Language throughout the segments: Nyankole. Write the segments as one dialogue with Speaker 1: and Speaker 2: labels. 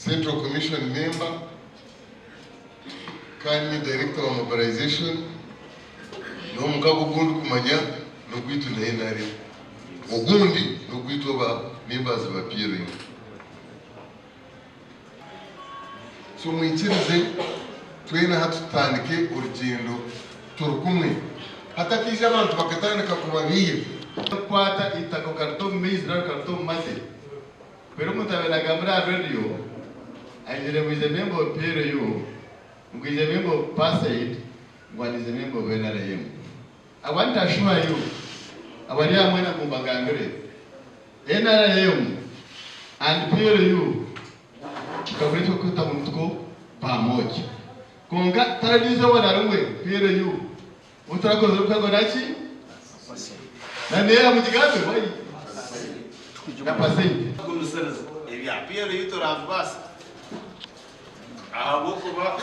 Speaker 1: Central Commission member kandi ni Director wa Mobilization n'omukago ogu ndikumanya n'ogwaitu na nrm. Ogundi n'ogwaitu aba members ba PLU. So mwikirize twena hati tutandike orugyendo turi kumwe hatakaija abantu bakatandika kubabiiha.
Speaker 2: Kukwata eitaka okarita omu maizi nari okarita omu maze. Reero omuntu abaire nagambira aha radio aizire ngu is a member of PLU, ngu is a member of PASAID, ngu and is a member of NRM. I want to assure you abari aha mwena ngu mbagambire, NRM and PLU tukakora ekirikwetwa ngu nituko pamoja. Kwonka tihariho eizooba na rimwe PLU obu turakozire omukago na ki? Na neeha mugigambe why? Na PASAID.
Speaker 3: Kugumisiriza ebya PLU turabibaasa ahabw'okuba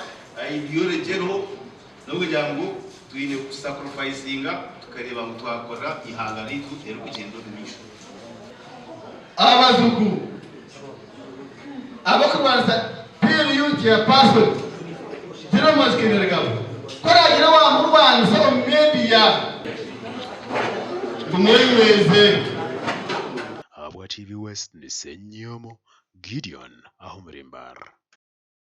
Speaker 3: ideology eriho n'okugira ngu twine kusacrificinga tukareeba ngu twakora eihanga ryaitu eririkugyenda omu maisho.
Speaker 2: Abazigu ab'okurwanisa PLU Chairperson General Muhoozi Kainerugaba ku araagire owamurwanisa omu media ngu mwenyweze.
Speaker 4: Ahabwa TV West ni Ssenyomo Gideon ah'omuri Mbarara.